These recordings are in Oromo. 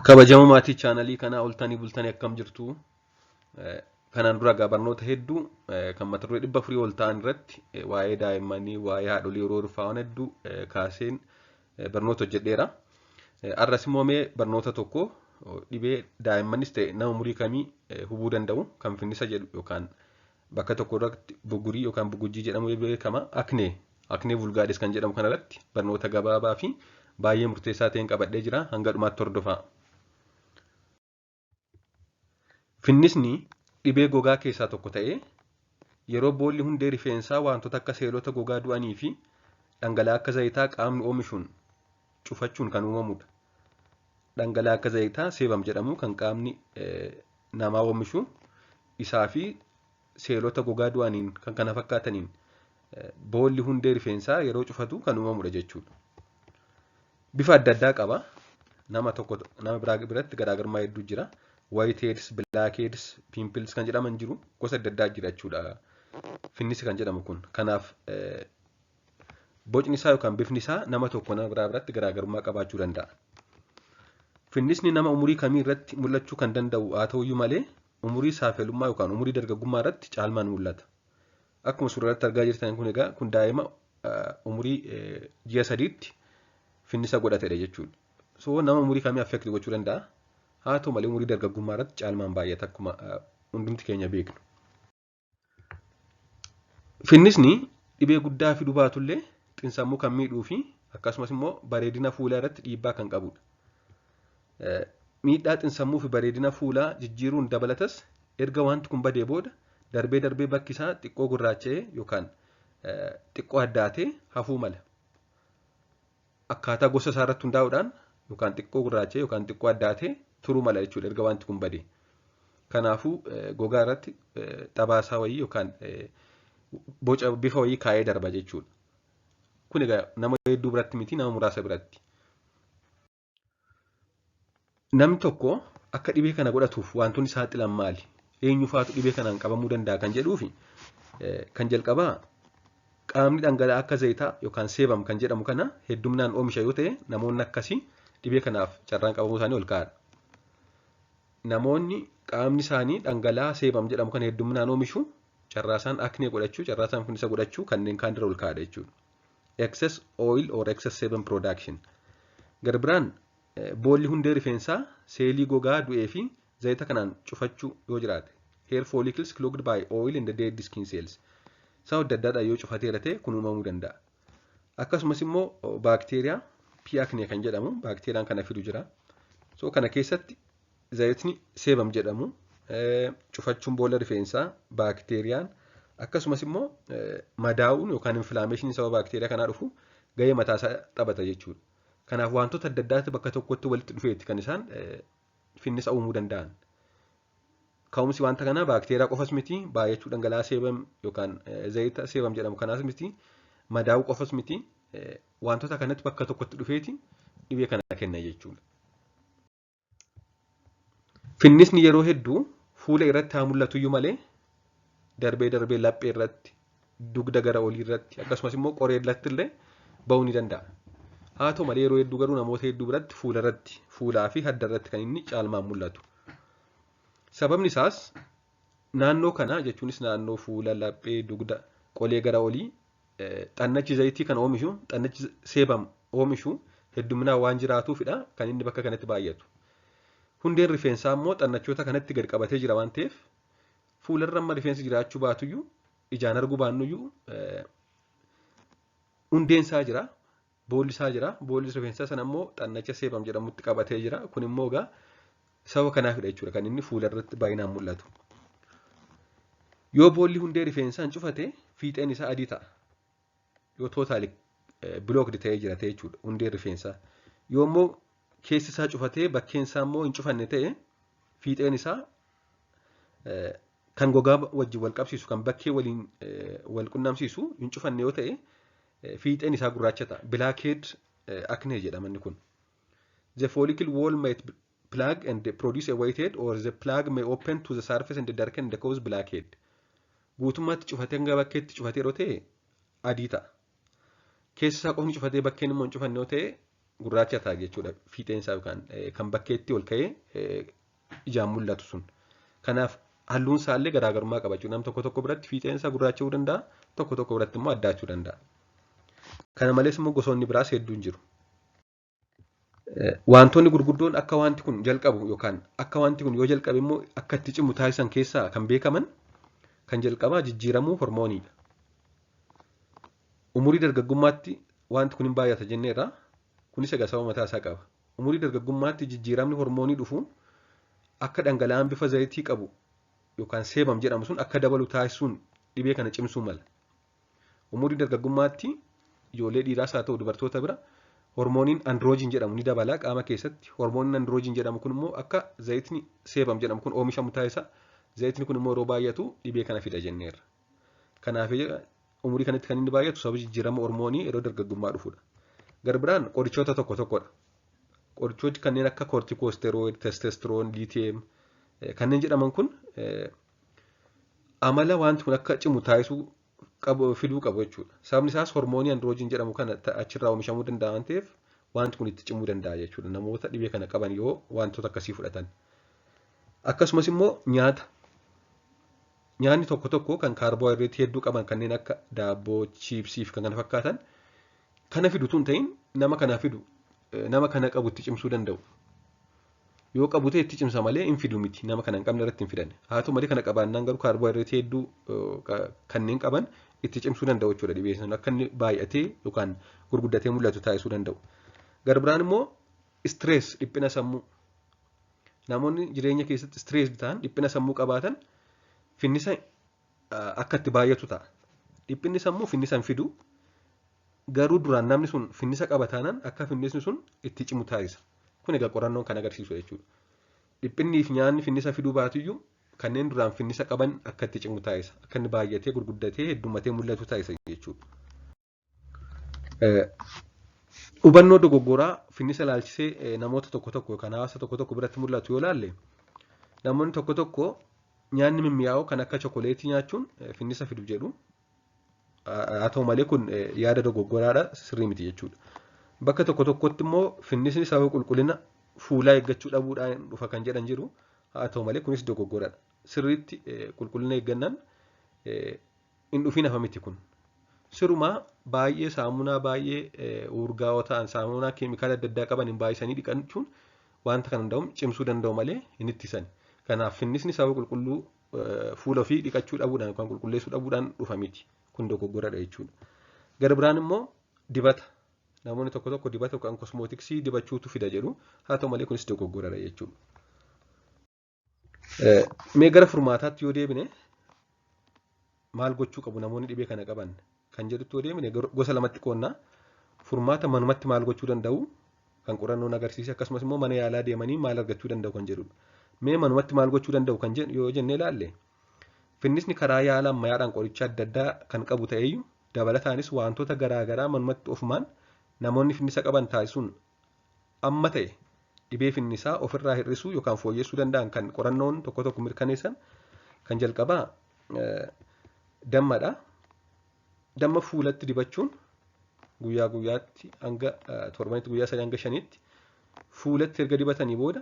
Kabajamoo maatii chaanalii kanaa, oltanii bultanii, akkam jirtu? Kanaan dura egaa barnoota hedduu kan mata duree 400 ol ta'an irratti waa'ee daa'immanii, waa'ee haadholii yeroo ulfaa'an hedduu kaaseen barnoota hojjedheera. Har'as immoo mee barnoota tokko dhibee daa'immanis ta'e nama umurii kamii hubuu danda'u kan finnisa jedhu yookaan bakka tokko irratti bugurii yookaan bugujjii jedhamu beekama. Acne vulgaris kan jedhamu kanarratti barnoota gabaabaa fi baay'ee murteessaa ta'een qabadhee jira. Hanga dhumaatti hordofaa. Finnisni dhibee gogaa keessaa tokko ta'ee yeroo boolli hundee rifeensaa wantoota akka seelota gogaa du'anii fi dhangala'aa akka zayitaa qaamni oomishuun cufachuun kan uumamudha. Dhangala'aa akka zayitaa sebum jedhamu kan qaamni namaa oomishu isaa fi seelota gogaa du'aniin kan kana fakkaataniin boolli hundee rifeensaa yeroo cufatu kan uumamudha jechuudha. Bifa adda addaa qaba. Nama tokko nama biraa biratti garaagarummaa hedduu jira. Whiteheads, blackheads, pimples kan jedhaman jiru. Gosa adda addaa jira jechuudha. Finnisi kan jedhamu kun. Kanaaf bocni isaa yookaan bifni isaa nama tokko nama biraa biratti garaagarummaa qabaachuu danda'a. Finnisni nama umurii kamii irratti mul'achuu kan danda'u haa ta'uyyuu malee, umurii saafelummaa yookaan umurii dargaggummaa irratti caalmaan mul'ata. Akkuma suuraa irratti argaa jirtan kun egaa, kun daa'ima umurii ji'a 3tti finnisa godhatedha jechuudha. So nama umurii kamii affect gochuu danda'a. Haa ta'u malee, umurii dargaggummaa irratti caalmaan baay'ata akkuma hundumti keenya beeknu. Finnisni dhibee guddaa fiduu baatullee xinsammuu kan miidhuu fi akkasumas immoo bareedina fuulaa irratti dhiibbaa kan qabudha. Miidhaa xinsammuu fi bareedina fuulaa jijjiiruun dabalatas, erga wanti kun badee booda darbee darbee bakki isaa xiqqoo gurraacha'ee yookaan xiqqoo addaatee hafuu mala. Akkaataa gosa isaa irratti hundaa'uudhaan yookaan xiqqoo gurraacha'ee yookaan xiqqoo addaatee turuu mala jechuudha erga wanti kun badee. Kanaafuu gogaa irratti xabaasaa wayii yookaan boca bifa wayii kaa'ee darba jechuudha. Kun egaa nama hedduu biratti miti, nama muraasa biratti. Namni tokko akka dhibee kana godhatuuf wantoonni saaxilan maali? Eenyu faatu dhibee kanaan qabamuu danda'a kan jedhuufi, kan jalqabaa qaamni dhangala'aa akka zayitaa yookaan sebum kan jedhamu kana heddumnaan oomisha yoo ta'e, namoonni akkasii dhibee kanaaf carraan qabamuu isaanii ol ka'aadha. Namoonni qaamni isaanii dhangala'aa sebum jedhamu kana heddumnaan oomishu carraa isaan acne godhachuu, carraa isaan finnisa godhachuu kanneen kaan irra ol ka'aadha jechuudha. Excess oil or excess sebum production. Gara biraan boolli hundee rifeensaa seelii gogaa du'ee fi zayita kanaan cufachuu yoo jiraate. Hair follicles clogged by oil and the dead skin cells. Sababa adda addaadhaan yoo cufateera ta'e kun uumamuu danda'a. Akkasumas immoo baakteeriyaa P. acnes kan jedhamu baakteeriyaan kana fidu jira. So kana keessatti zayitni sebum jedhamu cufachuun boolla rifeensaa, baakteeriyaan, akkasumas immoo madaa'uun yookaan inflammation sababa baakteeriyaa kanaa dhufu gahee mataasaa taphata jechuudha. Kanaaf wantoota adda addaatti bakka tokkotti walitti dhufeetti kan isaan finnisa uumuu danda'an. Ka'umsi wanta kanaa baakteeriyaa qofas miti, baay'achuu dhangala'aa sebum yookaan zayita sebum jedhamu kanaas miti, madaa'uu qofas miti, wantoota kanatti bakka tokkotti dhufeeti dhibee kana kenna jechuudha. Finnisni yeroo hedduu fuula irratti haa mul'atuyyuu malee, darbee darbee laphee irratti, dugda gara olii irratti, akkasumas immoo qoree irratti illee bahuu ni danda'a. Haa ta'u malee, yeroo hedduu garuu namoota hedduu biratti fuula irratti, fuulaa fi hadda irratti kan inni caalmaan mul'atu. Sababni isaas naannoo kana jechuunis naannoo fuula, laphee, dugda, qolee gara olii xannachi zayitii kan oomishu, xannachi sebum oomishu hedduminaan waan jiraatuufidha kan inni bakka kanatti baay'atu. Hundeen rifeensaa immoo xannachoota kanatti gad qabatee jira waan ta'eef, fuularra amma rifeensi jiraachuu baatuyyuu, ijaan arguu baannuyyuu, hundeen isaa jira. Boolli isaa jira. Boolli rifeensaa sana immoo xannacha sebum jedhamutti qabatee jira. Kun immoo egaa sababa kanaafidha jechuudha kan inni fuula irratti baay'inaan mul'atu. Yoo boolli hundee rifeensaan cufate fiixeen isaa adii ta'a. Yoo totally blocked ta'ee jira ta'e jechuudha hundeen rifeensaa. Yoo immoo keessi isaa cufatee bakkeen isaa immoo hin cufanne ta'e, fiixeen isaa kan gogaa wajjin wal qabsiisu, kan bakkee waliin wal qunnamsiisu hin cufanne yoo ta'e, fiixeen isaa gurraacha ta'a. Blackhead acne jedhama inni kun. The follicle wall might plug and produce a white head, or the plug may open to the surface and darken and cause blackhead. Guutummaatti cufatee hanga bakkeetti cufatee yeroo ta'e adii ta'a. Keessa isaa qofni cufatee bakkeen immoo hin cufanne yoo ta'e gurraacha ta'a jechuudha fiixeen isaa yookaan kan bakkeetti ol ka'ee ijaan mul'atu sun. Kanaaf halluun isaallee garaagarummaa qaba jechuudha. Nam tokko tokko biratti fiixeen isaa gurraacha'uu danda'a, tokko tokko biratti immoo addaachuu danda'a. Kana malees immoo gosoonni biraas hedduun jiru. Wantoonni gurguddoon akka wanti kun jalqabu yookaan akka wanti kun yoo jalqabe immoo akka itti cimu taasisan keessaa kan beekaman kan jalqabaa jijjiiramuu hormooniidha. Umurii dargaggummaatti wanti kun hin baay'ata jenneerra. Kunis egaa sababa mataa isaa qaba. Umurii dargaggummaatti jijjiiramni hormoonii dhufu akka dhangala'aan bifa zayitii qabu yookaan sebum jedhamu sun akka dabalu taasisuun dhibee kana cimsuu mala. Umurii dargaggummaatti ijoollee dhiiraas haa ta'u dubartoota bira hormooniin androgen jedhamu ni dabala qaama keessatti. Hormooniin androgen jedhamu kun immoo akka zayitni sebum jedhamu kun oomishamu taasisa. Zayitni kun immoo yeroo baay'atu dhibee kana fida jenneerra. Kanaaf umurii kanatti kan inni baay'atu sababa jijjiirama hormoonii yeroo dargaggummaa dhufudha. Gara biraan qorichoota tokko tokkodha. Qorichooti kanneen akka corticosteroid, testosterone, lithium kanneen jedhaman kun amala wanti kun akka cimu taasisuu qabu fiduu qabu jechuudha. Sababni isaas hormoonii androgen jedhamu kana achirraa oomishamuu danda'a waan ta'eef wanti kun itti cimuu danda'a jechuudha. Namoota dhibee kana qaban yoo wantoota akkasii fudhatan. Akkasumas immoo nyaata. Nyaanni tokko tokko kan kaarboohayidireetii hedduu qaban kanneen akka daabboo, chiipsii fi kan kana fakkaatan kana fidu tun ta'in nama kana fidu nama kana qabu itti cimsuu danda'u. Yoo qabu ta'e itti cimsa malee hin fidu miti, nama kana hin qabne irratti hin fidan. Haa ta'u malee kana qabaannaan garuu kaarboohayidireetii hedduu kanneen qaban itti cimsuu danda'u jechuudha dhibee sun akka inni baay'atee yookaan gurguddatee mul'atu taasisuu danda'u. Gara biraan immoo stress, dhiphina sammuu. Namoonni jireenya keessatti stress ta'an, dhiphina sammuu qabaatan, finnisa akka itti baay'atu ta'a. Dhiphinni sammuu finnisa hin fidu. Garuu duraan namni sun finnisa qaba taanaan akka finnisni sun itti cimu taasisa. Kun egaa qorannoon kan agarsiisu jechuudha. Dhiphinnii fi nyaanni finnisa fiduu baatuyyuu kanneen duraan finnisa qaban akka itti cimu taasisa. Akka inni baay'atee gurguddatee heddummatee mul'atu taasisa jechuudha. Hubannoo dogoggoraa finnisa ilaalchisee namoota tokko tokko yookaan hawaasa tokko tokko biratti mul'atu yoo ilaalle, namoonni tokko tokko nyaanni mimmi'aawoo kan akka chokoleetii nyaachuun finnisa fidu jedhu. Haa ta'u malee kun yaada dogoggoraadha, sirrii miti jechuudha. Bakka tokko tokkotti immoo finnisni sababa qulqullina fuulaa eeggachuu dhabuudhaan dhufa kan jedhan jiru. Haa ta'u malee kunis dogoggoradha. Sirriitti qulqullina eeggannaan hin dhufin hafa miti kun. Sirumaa baay'ee saamunaa baay'ee urgaa'oo ta'an, saamunaa keemikaala adda addaa qaban hin baay'isanii dhiqachuun wanta kana danda'u cimsuu danda'u malee hin ittisan. Kanaaf finnisni sababa qulqulluu fuula ofii dhiqachuu dhabuudhaan yookaan qulqulleessuu dhabuudhaan dhufa miti. Kun dogoggoradha jechuudha. Gara biraan immoo dibata. Namoonni tokko tokko dibata yookaan kosmootiksii dibachuutu fida jedhu. Haa ta'u malee kunis dogoggoradha jechuudha. Mee gara furmaataatti yoo deebine, maal gochuu qabu namoonni dhibee kana qaban kan jedhutti yoo deebine, gosa lamatti qoonnaa. Furmaata manumatti maal gochuu danda'u kan qorannoon agarsiise, akkasumas immoo mana yaalaa deemanii maal argachuu danda'u kan jedhudha. Mee manumatti maal gochuu danda'u kan jedhu yoo jennee ilaalle, finnisni karaa yaala ammayyaadhaan qoricha adda addaa kan qabu ta'eyyuu, dabalataanis wantoota garaa garaa manumatti ofumaan namoonni finnisa qaban taasisuun amma ta'e dhibee finnisaa ofirraa hir'isuu yookaan fooyyessuu danda'an kan qorannoon tokko tokko mirkaneessan kan jalqabaa dammadha. Damma fuulatti dibachuun guyyaa guyyaatti hanga torbanitti guyyaa 3 hanga 5tti fuulatti erga dibatanii booda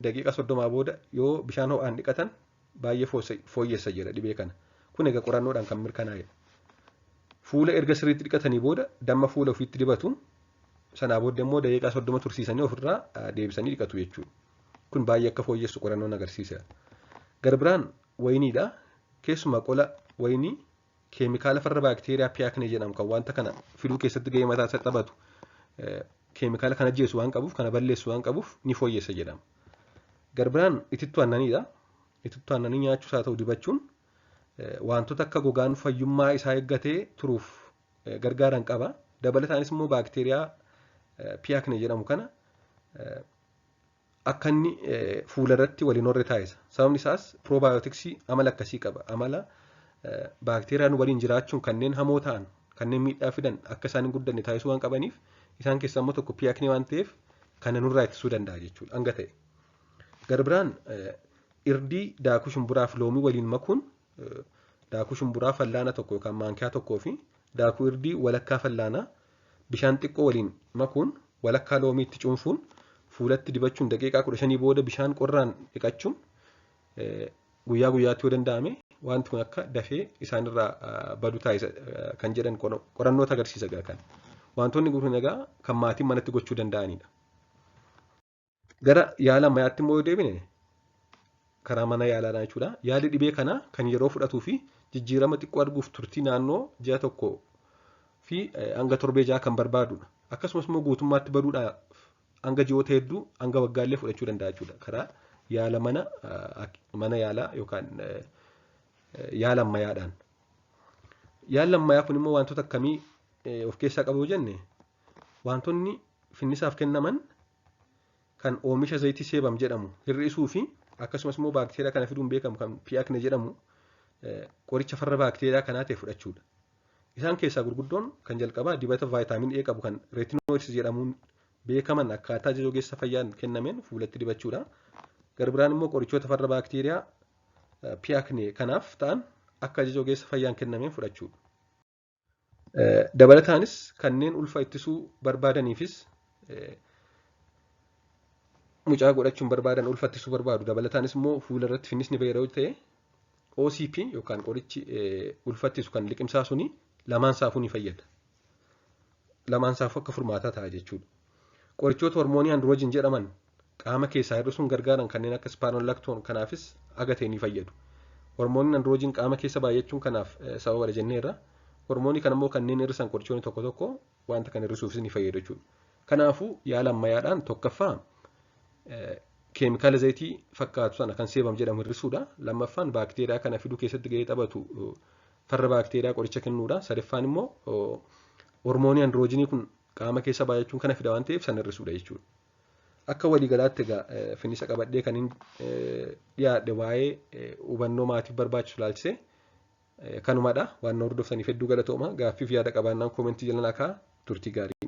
daqiiqaa 30 booda yoo bishaan ho'aan dhiqatan baay'ee fooyyessa jedha dhibee kana. Kun egaa qorannoodhaan kan mirkanaa'edha. Fuula erga sirriitti dhiqatanii booda damma fuula ofiitti dibatu, sanaa booda immoo daqiiqaa 30 tursiisanii ofirraa deebisanii dhiqatu jechuudha. Kun baay'ee akka fooyyessu qorannoon agarsiisa. Gara biraan wayiniidha. Keessumaa qola wayinii keemikaala farra baakteeriyaa P. acnes jedhamu kan wanta kana fiduu keessatti gahee mataa isaa taphatu, keemikaala kana ajjeesu waan qabuuf, kana balleessu waan qabuuf ni fooyyessa jedhama. Gara biraan itittuu aannaniidha. Itittuu aannanii nyaachuus haa ta'u dibachuun wantoota akka gogaan fayyummaa isaa eeggatee turuuf gargaaran qaba. Dabalataanis immoo baakteeriyaa P. acnes jedhamu kana akka inni fuula irratti waliin horre taasisa. Sababni isaas piroobaayootiksii amala akkasii qaba. Amala baakteeriyaan waliin jiraachuun kanneen hamoo ta'an, kanneen miidhaa fidan akka isaan hin guddanne taasisuu waan qabaniif, isaan keessaa immoo tokko P. acnes waan ta'eef kana nurraa ittisuu danda'a jechuudha hanga ta'e. Gara biraan irdii daakuu shumburaa fi loomii waliin makuun, daakuu shumburaa fallaana tokko yookaan maankiyaa tokkoo fi daakuu irdii walakkaa fallaanaa bishaan xiqqoo waliin makuun walakkaa loomiitti cuunfuun fuulatti dibachuun daqiiqaa 15 booda bishaan qorraan dhiqachuun guyyaa guyyaatti yoo danda'ame wanti kun akka dafee isaanirraa badu taasisa kan jedhan qorannoota agarsiisa egaa kan. Wantoonni kun egaa kan maatiin manatti gochuu danda'anidha. Gara yaala ammayyaatti immoo yoo deebine, karaa mana yaalaadhaan jechuudha. Yaalli dhibee kanaa kan yeroo fudhatuu fi jijjiirama xiqqoo arguuf turtii naannoo ji'a 1 fi hanga torbee 6 kan barbaadudha. Akkasumas immoo guutummaatti baduudhaaf hanga ji'oota hedduu, hanga waggaallee fudhachuu danda'a jechuudha. Karaa yaala mana yaalaa yookaan yaala ammayyaadhaan. Yaalli ammayyaa kun immoo wantoota akkamii of keessaa qabu jenne, wantoonni finnisaaf kennaman kan oomisha zayitii sebum jedhamu hir'isuu fi akkasumas immoo baakteeriyaa kana fiduun beekamu kan P. acnes jedhamu qoricha farra baakteeriyaa kanaa ta'e fudhachuudha. Isaan keessaa gurguddoon kan jalqabaa dibata vitamin A qabu kan retinoids jedhamuun beekaman akkaataa ajaja ogeessa fayyaan kennameen fuulatti dibachuudha. Gara biraan immoo qorichoota farra baakteeriyaa P. acnes kanaaf ta'an akka ajaja ogeessa fayyaan kennameen fudhachuudha. Dabalataanis kanneen ulfa ittisuu barbaadaniifis, mucaa godhachuun barbaadan, ulfa ittisuu barbaadu, dabalataanis immoo fuula irratti finnisni baheera yoo ta'e, OCP yookaan qorichi ulfa ittisu kan liqimsaa suni lamaan saafuu ni fayyada. Lamaan saafuu akka furmaataa ta'a jechuudha. Qorichoota hormoonii androgen jedhaman qaama keessaa hir'isuun gargaaran kanneen akka spironolactone kanaafis aga ta'e ni fayyadu. Hormooniin androgen qaama keessa baay'achuun kanaaf sababa jenneerra. Hormoonii kana immoo kanneen hir'isan qorichoonni tokko tokko wanta kana hir'isuufis ni fayyadu jechuudha. Kanaafuu yaala ammayyaadhaan tokkoffaa keemikaala zayitii fakkaatu sana kan sebum jedhamu hir'isuudha. Lammaffaan baakteeriyaa kana fiduu keessatti gahee taphatu farra baakteeriyaa qoricha kennuudha. Sadaffaan immoo hormoonii androgenii kun qaama keessa baay'achuun kana fida waan ta'eef sana hir'isuudha jechuudha. Akka waliigalaatti egaa finnisa qabadhee kan hin dhiyaadhe waa'ee hubannoo maatiif barbaachisu ilaalchisee kanumadha. Waan na hordoftaniif hedduu galatooma. Gaaffiif yaada qabaannaan commentii jala naa kaa'aa. Turtii gaarii.